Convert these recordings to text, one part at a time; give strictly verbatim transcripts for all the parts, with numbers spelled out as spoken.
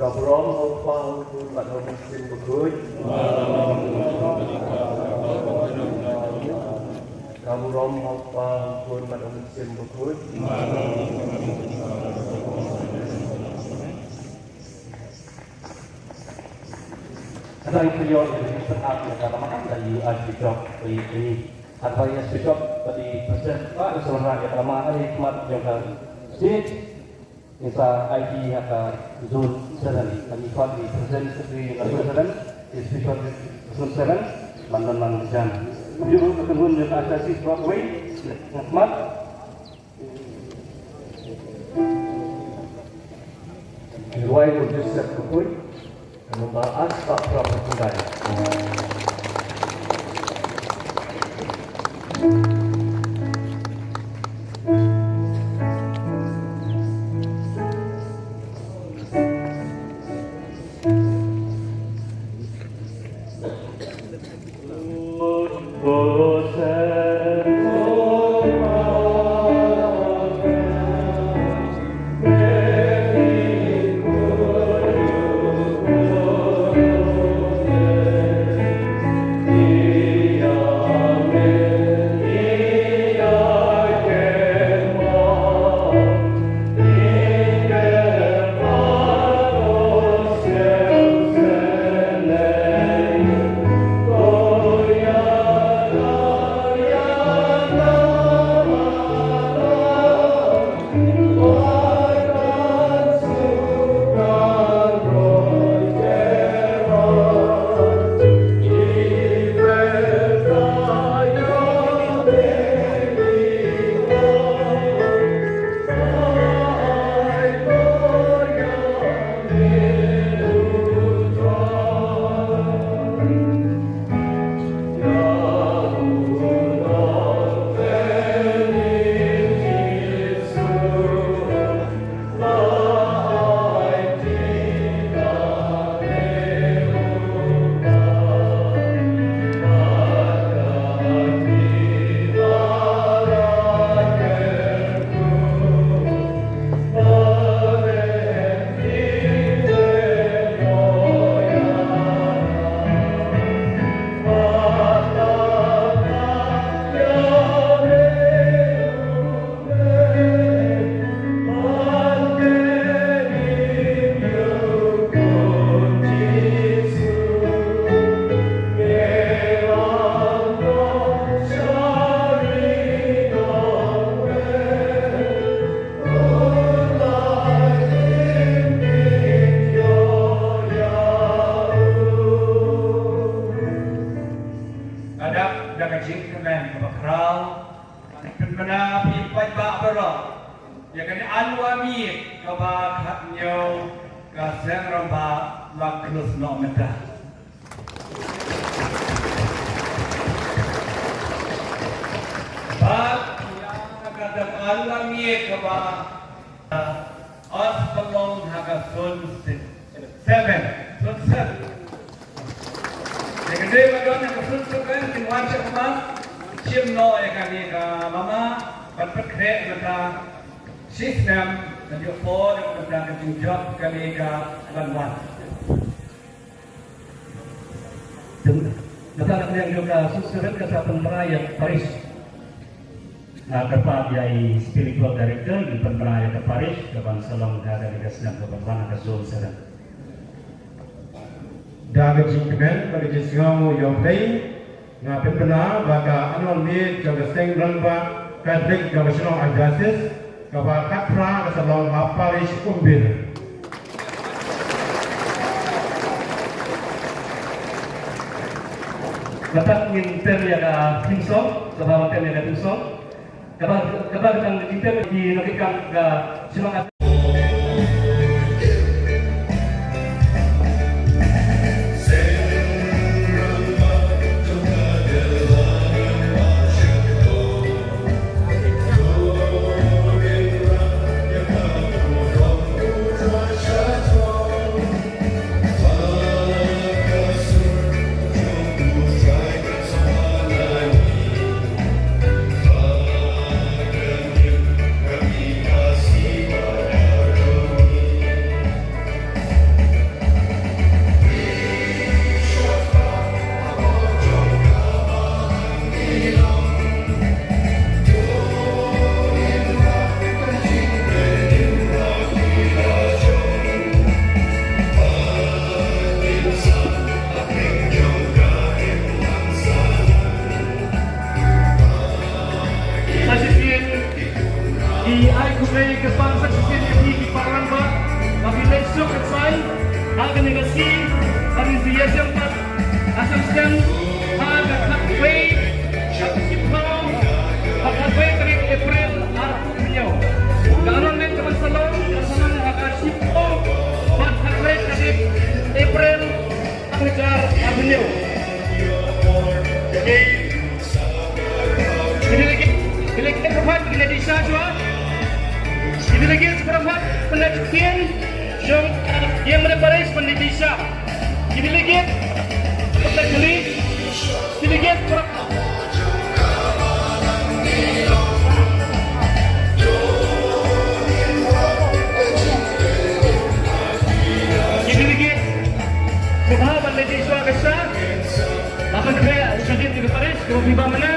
Ka burom ha u Kpa, ha u Khun bad ha u Mynsiem Bakhuid. Ka burom ha u Kpa, ha u Khun bad ha u Mynsiem Bakhuid. Kata ïa ka ïoh ïa ka jingpynap ïa ka lama da ïa u Archbishop, ïa ka, ïa ka Archbishop bad ïa u President ba u sngewbha ïa ka lama ha khmat jong ka state. Ngin sa ai ha ka zone seven, ka ngi khot ïa u President Secretary jong ka zone seven, ïa u Archbishop zone seven, ban don lang jan. Jong ka zone jong ka Archdiocese Broadway, khmat. Ruwai u Joseph Kukui, nombor as pak prop kudai. Ka dap da ka jingkmen kaba khraw, pynbna ïa phi paidbah baroh ïa kane ka annual meet kaba khathynñiew ka Seng Rangbah Langkhlus Nohmynta. Bad ïa kata ka annual meet kaba Os ba long ha ka zone seven, zone seven. Ïa ka dei ba don ha ka zone seven kin wan sha khmat, shim noh ïa kane ka lama ban pynkhreh mynta shisnem, ban ïoh por ïa ka mynta ka jingjop kane ka ban wan. Te mynta ka liang jong ka zone seven ka sa pynbna ïa ka parish. Nga kyrpad ïa i spiritual director ban pynbna ïa ka parish ka ban sa long ha kane ka snem ka ban wan ha ka zone seven. Da ka jingkmen bad ka jingsngew ïa U Blei, nga pynbna ba ka annual meet jong ka Seng Rangbah Katholik jong ka Shillong Archdiocese kaba khatphra ka sa long ha parish Umbir. Mynta ngin tem ïa ka theme song, kaba ngin tem ïa ka theme song. Kaba, kaba ngin tem ïa ka theme song, ka Shillong Kyrpang sa shisien ïa phi ki paralok ba, ba phi leit suk leit saiñ ha kane ka sngi, ba ngin sa ïashem pat ha shisien ha ka khatwei, ha ka shiphew bad khatwei tarik April arphew hynñiew. Ka enrolment ka ban sa long, ka sa long ha ka shiphew bad khatwei tarik April ar hajar arphew hynñiew. Ki delegate, delegate baroh ki la dih sha shuwa. Ki delegate baroh pynleit sha ïing, jong, ïing mane parish pynleit dih sha. Ki delegate, pynleit dih, delegate baroh. Ki delegate, sngewbha ban leit dih shuwa ka sha. Ba pynkhih u shadien jong ka parish, kaba phi bam mynne.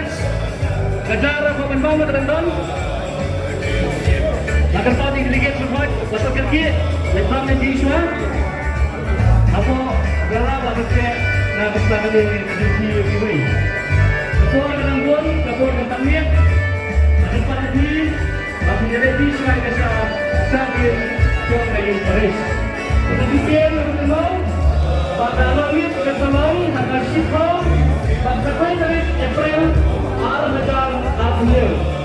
Ka jar ruh ban bam mynta dang don. La kyrpad ïa ki delegate baroh, ba sngewbha leit bam leit dih shuwa. Hapoh galah ba pynkhih na ka sha kane ka duty kiwei. Ka por ka dang bun, ka por ka dang miet. La kyrpad ïa phi, ba phin ïa leit dih shuwa ka sha, sha ïing jong ka ïing parish. Ka shisien ka ban long, ba ka long miet ka sa long ha ka shiphew bad khatwei tarik April ar hajar arphew hynñiew.